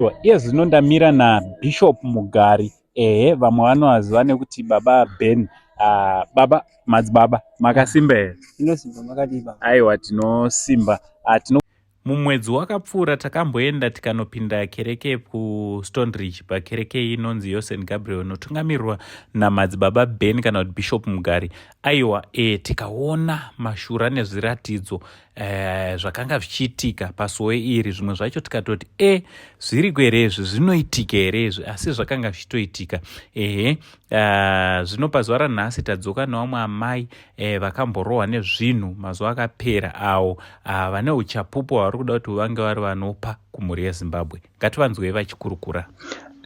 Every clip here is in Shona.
Iye zvino ndamira naBishop Mugari ehe vamwe vanovaziva nekuti baba Ben. Uh, baba madzibaba makasimba here? Tinosimba makadii baba? Aiwa tinosimba. Uh, tino Mumwedzi wakapfuura takamboenda tikanopinda kereke kuStoneridge pakereke inonzi yoSt Gabriel inotungamirirwa namadzibaba Ben kana kuti Bishop Mugari. Aiwa e, tikaona mashura nezviratidzo e, zvakanga zvichiitika pasowe iri zvimwe zvacho tikatoti e zviriko here izvi zvinoitika here izvi asi zvakanga zvichitoitika ehe uh, zvino pazuva ranhasi tadzoka nevamwe amai eh, vakamborohwa nezvinhu mazuva akapera awo uh, vane uchapupu hwavari kuda kuti vange vari vanopa kumhuri yezimbabwe ngativanzwei vachikurukura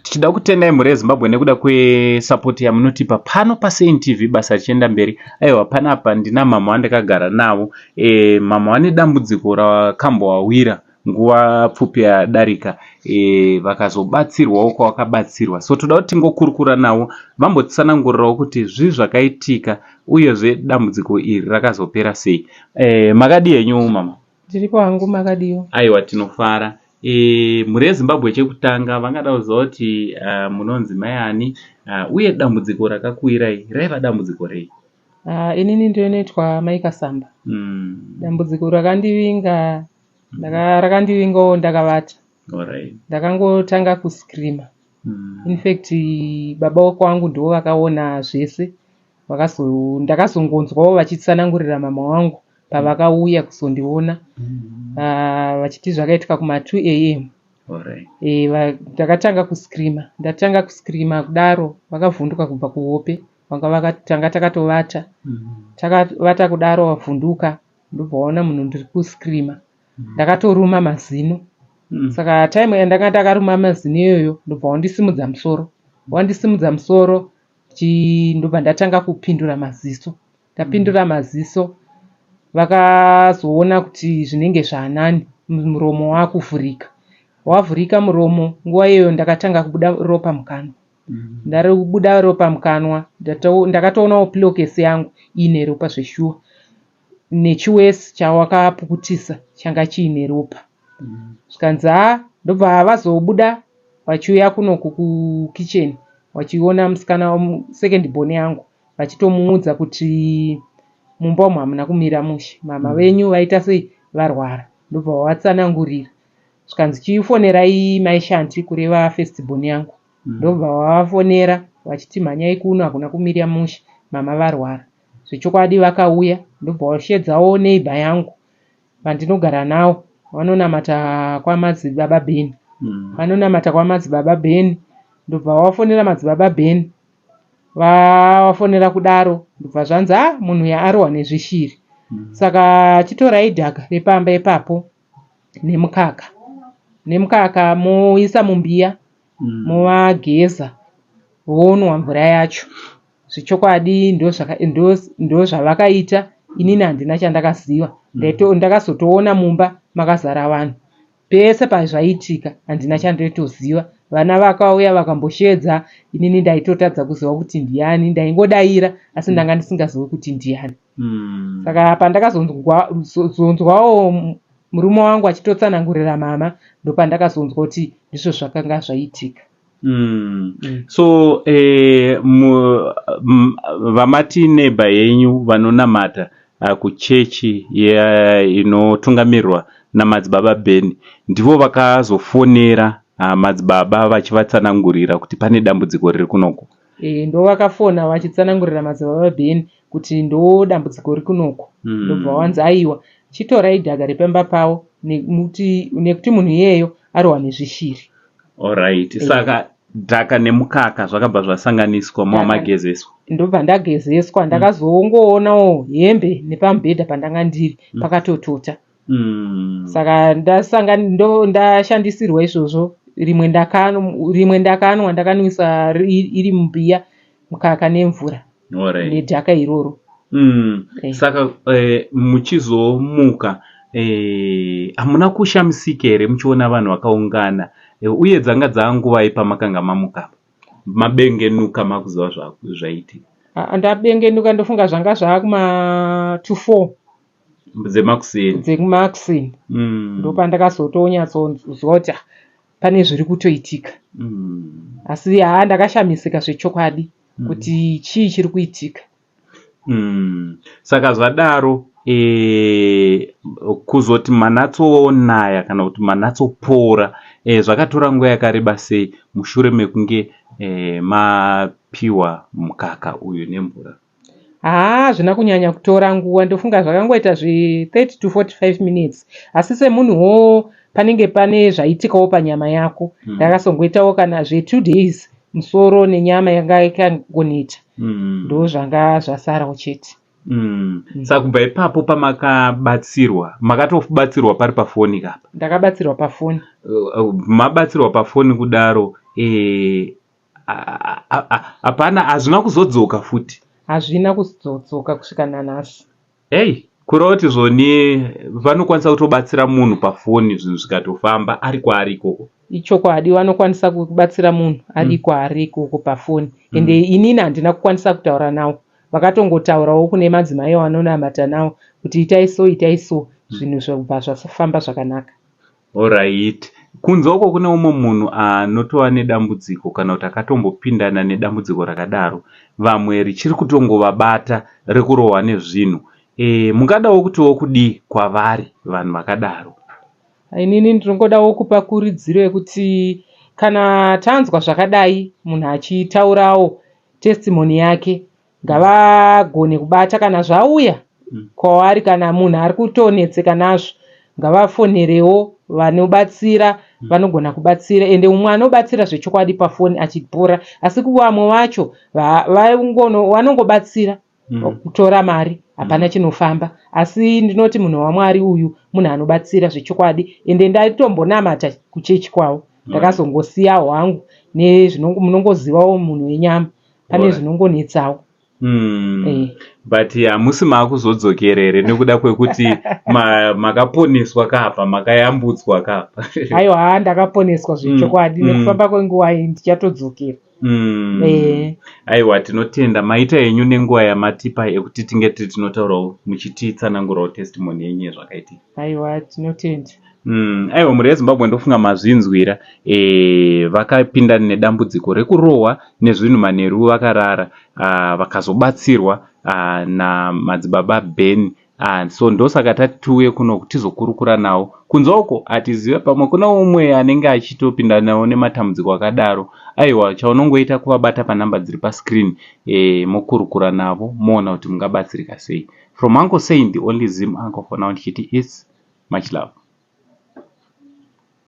tichida kutendai mhuri yezimbabwe nekuda kwesapoti yamunotipa pano pasain tv basa richienda mberi aiwa panapa ndina mama vandakagara navo e, mama vane dambudziko rakambowawira nguva pfupi yadarika e, vakazobatsirwawo kwavakabatsirwa so toda kuti tingokurukura navo vambotsanangurirawo kuti zvii zvakaitika uyezve dambudziko iri rakazopera sei e, makadii henyu mama Ndiripo hangu makadiwo. Aiwa tinofara. E, mhuri yeZimbabwe chekutanga vangada kuziva kuti uh, munonzi mai ani uh, uye dambudziko rakakuwirai raiva dambudziko rei? Uh, inini ndinoitwa mai Kasamba. Mm. Dambudziko rakandivinga ndaka, rakandivingawo ndakavata. Alright. Ndakangotanga kuscreamer. Mm. In fact baba wekwangu ndivo vakaona zvese. Vakazo, ndakazongonzwawo vachitsanangurira mama wangu pavakauya kuzondiona mm. uh, vachiti zvakaitika kuma 2 am e, ndakatanga kuscreamer ndatanga kuscreamer kudaro vakavhunduka kubva kuhope vanga tanga takatovata mm. takavata kudaro vavhunduka ndobva waona munhu ndiri kuscreamer mm. ndakatoruma mazino mm. saka time yandanga ndakaruma mazino iyoyo ndobva wandisimudza musoro wandisimudza musoro ndobva ndatanga kupindura maziso ndapindura maziso vakazoona kuti zvinenge zvaanani muromo wakuvhurika wavhurika muromo nguva iyoyo ndakatanga kubuda ropa mukanwa mm. ndari kubuda ropa mukanwa ndakatoonawo pillowcase yangu iine ropa zveshuwa nechiwesi chawakapukutisa changa chiine ropa zvikanzi ha ndobva vazobuda vachiuya kunoku kukicheni vachiona musikana second born yangu vachitomuudza kuti mumba umu hamuna kumira mushe mama mm. venyu vaita sei varwara ndobva vavatsanangurira zvikanzi chifonerai mai Shanti kureva first born yangu mm. ndobva vavafonera vachiti mhanyai kuno hakuna kumira mushe mama varwara zvechokwadi vakauya ndobva vashedzawo neighbor yangu vandinogara nawo vanonamata kwamadzibaba Ben vanonamata kwamadzibaba Ben ndobva vafonera madzibaba Ben vafonera kudaro ndobva zvanzi a munhu uyu arohwa nezvishiri mm. saka chitorai dhaka repamba ipapo nemukaka nemukaka moisa mumbiya mm. movageza vonwa mvura yacho zvechokwadi ndozvavakaita inini handina chandakaziva mm. ndakazotoona mumba makazara vanhu pese pazvaiitika handina chandoitoziva vana vakauya vakamboshedza inini ndaitotadza kuziva kuti ndiani ndaingodaira asi ndanga ndisingazivi kuti ndiani mm. saka pandakazonzwawo murume wangu achitotsanangurira mama ndopandakazonzwa kuti ndizvo zvakanga zvaitika Mm. Mm. So eh, vamati neighbor yenyu vanonamata uh, kuchechi inotungamirirwa namadzibaba Ben ndivo vakazofonera uh, madzibaba vachivatsanangurira kuti pane dambudziko riri kunoko. E, ndo vakafona vachitsanangurira madzibaba Ben kuti ndo dambudziko riri kunoko mm. ndobva wanzi aiwa chitorai dhaka repamba pavo nekuti munhu iyeyo arohwa nezvishiri Alright. Saka dhaka nemukaka zvakabva zvasanganiswa mava magezeswa. Ndobva ndagezeswa ndakazongoonawo hembe nepamubhedha pandanga ndiri mm. pakatotota. Mm. Saka ndasanga ndashandisirwa izvozvo rimwe ndakanwa rimwe ndakanwa ndakanwisa iri mumbiya mukaka nemvura nedhaka iroro. Mm. Eh. Saka eh, muchizomuka eh, hamuna kushamisika here muchiona vanhu vakaungana eh, uye dzanga dzanguvai pamakanga mamuka mabengenuka makuziva zvaitika? Ndabengenuka ndofunga zvanga zvakuma to 4 dzemakuseni dzemakuseni mm. ndopandakazotonyatsoziva kuti ah, pane zviri kutoitika. Asi haa ndakashamisika zvechokwadi kuti chii chiri kuitika. Saka zvadaro e, kuzoti manatsonaya kana kuti manatsopora e, zvakatora nguva yakareba sei mushure mekunge e, mapiwa mukaka uyu nemvura? Haa hazvina kunyanya kutora nguva, ndofunga zvakangoita zve 30 to 45 minutes. Asi semunhuwo panenge pane zvaitikawo panyama yako. Ndakazongoitawo kana zve 2 days musoro nenyama yanga yakangoneta. Ndozvanga zvasarawo chete. Saka kubva ipapo pamakabatsirwa, makatobatsirwa pari pafoni kapa? Ndakabatsirwa pafoni. Mabatsirwa pafoni kudaro, hapana, hazvina kuzodzoka futi? Hazvina kuzodzoka kusvika nanhasi. Hei, kureva kuti zvoni vanokwanisa kutobatsira munhu pafoni zvinhu zvikatofamba ari kwaari ikoko? Ichokwadi, vanokwanisa kubatsira munhu ari kwaari ikoko pafoni. Ende inini handina kukwanisa kutaura navo. Vakatongotaurawo kune madzimai avanonamata nawo kuti itai so, itai so, zvinhu zvobva zvafamba zvakanaka. Alright. Kunze uko kune umwe munhu anotova nedambudziko kana kuti akatombopindana nedambudziko rakadaro, vamwe richiri kutongovabata rekurohwa nezvinhu. E, mungadawo kutiwo kudii kwavari vanhu vakadaro? Inini ndinongodawo kupa kurudziro yekuti kana tanzwa zvakadai munhu achitaurawo testimony yake, ngavagone kubata kana zvauya kwavari. Kana munhu ari kutonetseka nazvo, ngavafonerewo vanobatsira, vanogona kubatsira. Ende umwe anobatsira zvechokwadi pafoni achipora, asi kuvamwe vacho vanongobatsira kutora mari, hapana chinofamba. Asi ndinoti munhu waMwari uyu munhu anobatsira zvechokwadi. Ende ndaitombonamata kuchechi kwavo, ndakazongosiya hwangu munongozivawo munhu wenyama pane zvinongonetsawo. But hamusi maakuzodzokera here nekuda kwekuti makaponeswa kapa, makayambutswa kapa? Aiwa, ndakaponeswa zvechokwadi. Nekufamba kwenguva iyi ndichatodzokera. Aiwa, tinotenda, maita henyu nenguva yamatipa yekuti tinge tiri tinotaurawo muchititsanangurawo testimony yenyu yezvakaitika. Aiwa, tinotenda. Aiwa, mhuri yeZimbabwe, ndofunga mazvinzwira. Vakapinda nedambudziko rekurohwa nezvinhu manheru vakarara, vakazobatsirwa namadzibaba Ben. So ndosaka tati tiuye kuno tizokurukura navo. Kunze uko hatizive, pamwe kuna umwe anenge achitopinda nawo nematambudziko akadaro. Aiwa, chaunongoita kuvabata panhamba dziri pascreen, mokurukura navo, moona kuti mungabatsirika sei. From Uncle Saint, the only Zim uncle for now, ndichiti it's much love.